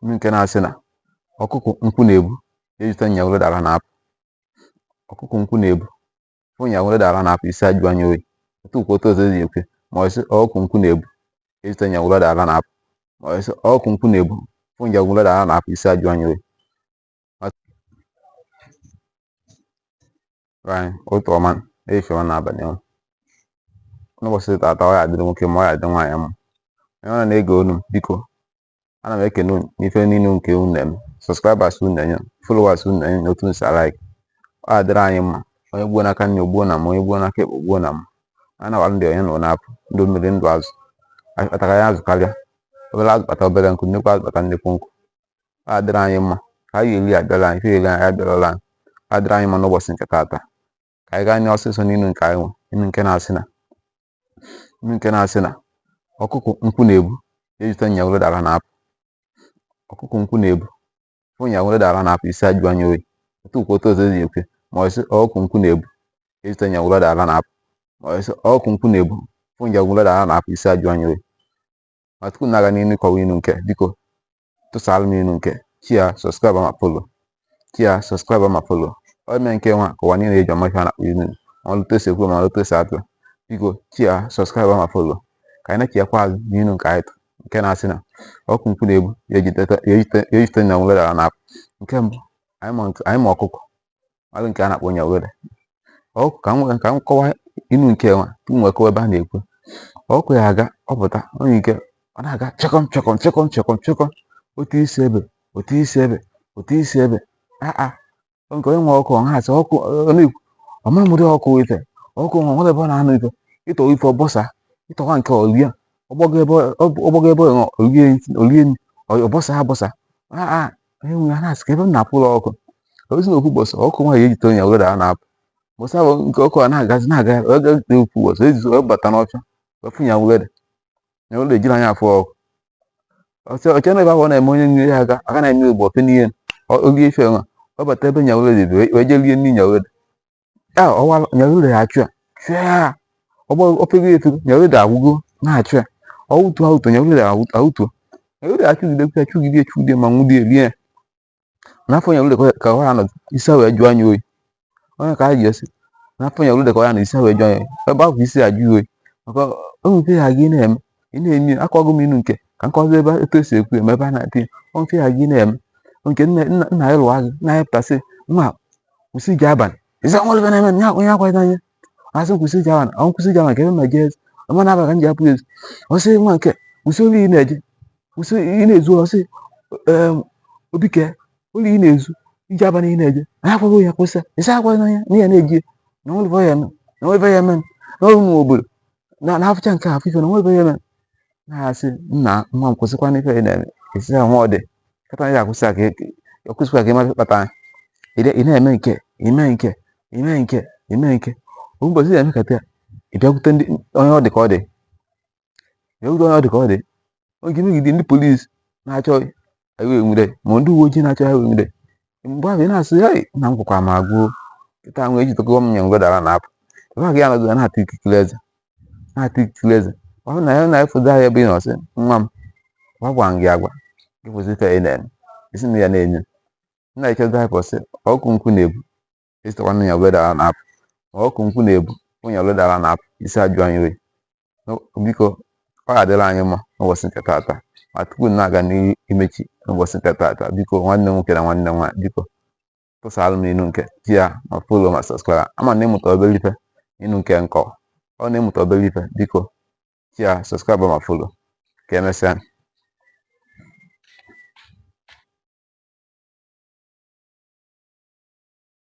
Inu nke na-asị na ọkụkọ nkwụ na-ebu ejute nyawụrụ dara na-apụ. Ọkụkọ nkwụ na-ebu fụ nyawụrụ dara na-apụ, isi ajụ anya oyi. Otu kwa otu ọzọ esi ekwe ma ọ sị ọkụkọ nkwụ na-ebu ejute nyawụrụ dara na-apụ, ma ọ sị ọkụkọ nkwụ na-ebu fụ nyawụrụ dara na-apụ, isi ajụ anya oyi. Anyị ụtụtụ ọma, ehihie ọma na abalị ọma. N'ụbọchị taata, ọ ya adịrị nwoke ma ọ ya adịrị nwaanyị mma. Onye ọbụla na-ege olu m, biko, ana m ekene unu n'ife niile nke unu na-eme, subscribers unu na-enye, followers unu na-enye, na otu unu si like. Ọ adịrị anyị mma. Onye gbuo n'aka nri, ogbuo na mma. Onye gbuo n'aka ekpe, ogbuo na mma. A na-awara ndị onye nọ na-apụ ndụ mmiri, ndụ azụ kpatara ya, azụ karịa obere azụ kpata obere nkụ, nnukwu azụ kpata nnukwu nkụ. Ọ adịrị anyị mma ka anyị eri abịara anyị, ife eri anyị abịarọla anyị. Ọ adịrị anyị mma n'ụbọchị nke taata. Ka anyị gaa n'ọsịsọ n'inu nke anyị nwe, inu nke na-asị na ọkụkọ nkwụ na-ebu ejute nyawụrụ dara na-apụ. Ọkụkọ nkwụ na-ebu fụ nyawụrụ dara na-apụ, isi ajụ anya oyi. Otu kwa otu ọzọ esi ekwe ma ọ sị ọkụkọ nkwụ na-ebu ejute nyawụrụ dara na-apụ, ma ọ sị ọkụkọ nkwụ na-ebu fụ nyawụrụ dara na-apụ, isi ajụ anya oyi. Ma tupu na-aga n'ihu ịkọwa inu nke, biko tụsara m inu nke, share, subscribe ma follow, share, subscribe ma follow. Ọ eme nke nwa ka ụwa niile eji ọma ife a na-akpọ inu, ma ọlụta esi ekwu, ma ọlụta esi atụ. Biko share, subscribe ma follow. Ka anyị na-echenyekwa azụ n'inu nke anyị tụ, nke na-asị na ọkụ nkwụ na-ebu ya ejite nyawụrụ dara na-apụ. Nke mbụ, anyị ma ọkụkọ malụ nke a na-akpọ nyawụrụ ọkụ. Ka m kọwaa inu nke nwa tupu m wee kọwa ebe a na-ekwu ọkụ ya aga. Ọ pụta, onye ike ọ na-aga pịakọm pịakọm pịakọm pịakọm pịakọm, otu isi ebe, otu isi ebe, otu isi ebe. Aa, nke onye nwe ọkụ ọ na-asị ọkụ, ọ na-ekwu ọma mụrụ ọkụ ife ọkụ nwa nwere ebe ọ na-anụ ife ịtọ ife ọbọsa ịtọwa nke orie ọgbọgo ebe ọgbọgo ebe ọ orie orie ọbọsa abọsa. Aa, onye nwe ya na-asị ka ebe m na-apụ ụlọ ọkụ ozi na okwu ụbọchị ọkụ nwa ya ejite onye were dara na-apụ. Ụbọchị ahụ nke ọkụ a na-agazi na-aga ya ga okwu ụbọchị ejizi wee bata n'ọfịa wee fụ ya were ya were ejiri anya afụ ọkụ ọsị ọche na ebe ahụ ọ na-eme onye nri ya aga aga na-eme ogbo ofe n'ihe olie ife nwa ọ bata ebe nyawere dị wee jee rie nri nyawere ya ọwa nyawere ya achụ ya chụọ ya ọgbọ ofego efego nyawere agwụgo na-achụ ya ọwụtu awụtu nyawere awụtuo nyawere achụgide ya chụgide chụgide ma nwụde rie ya n'afọ nyawere ka ọ ya nọ isi wee jụọ anya oyi. Onye ka anyị ji esi n'afọ nyawere ka ọ ya nọ isi wee jụọ anya oyi ebe ahụ isi ajụ ya oyi maka o nwere ya gị na-eme ị na-eme akọgụ m inu nke ka nkọzi ebe etu esi ekwu eme ebe a na-eti ọ mfe ya gị na-eme nke nna nna ya lụwa gị nna ya pụtasị nwa kwụsị ije abalị ịza nwere ebe na-eme nya onye akwa n'anya asị kwụsị ije abalị ọ kwụsị ije abalị ka ebe ma jee ọma na-abalị ka m ji apụ ezi. Ọ sị nwa nke kwụsị olu ị na-eje, kwụsị ị na-ezu. Ọ sị obike olu ị na-ezu ije abalị ị na-eje na akwaghị ya kwụsị ịsa akwa n'anya na ya na-eji na nwere ebe ya eme na nwere ebe ya eme na ọrụ ụmụ obodo na na-afụcha nke afụ ife na nwere ebe ya eme na-asị nna nwa m kwụsịkwa n'ife ị na-eme esi ya nwa ọ dị kata ya akwụsị ka akwụsịkwa ka ịmara kpata ị na-eme nke ime nke ime nke ime nke ụbọchị ya emekata ya ị bịakwute ndị onye ọ dị ka ọ dị bịakwute onye ọ dị ka ọ dị oge megide ndị polisi na-achọ ewe nwude ma ndị uwe ojii na-achọ ewe nwude. Mgbe ahụ ị na-asị, "Hei, nna m gwakwa m agwụ kịta nwe ejitọkọ m nya ngwe dara na-apụ." Ebe ahụ ya nọdụ na-ata ikikere eze, na-ata ikikere eze. Ọ bụrụ na ya na-efụdo ahụ ebe ị nọ sị, "Nwa m, gwa m gị agwa gị kwụsị ife ị na-eme." Isi na ya na-enye nna echedo hapụ sị ọkụ nkwụ na-ebu esitekwa ya wee dara na-apụ, ma ọkụ nkwụ na-ebu onye wee dara na-apụ, isi ajụ anyị oyi. Biko, ọ ga-adịrị anyị mma n'ụbọchị nke taata. Ma tupu m na-aga n'ihu imechi n'ụbọchị nke taata, biko, nwanne m nwoke na nwanne m nwaanyị, biko tụsara m inu nke share ma follow ma subscribe. Ama na ịmụta obere ife inu nke nkọ ọ na-ịmụta obere ife. Biko share, subscribe ma follow. Ka emesịa.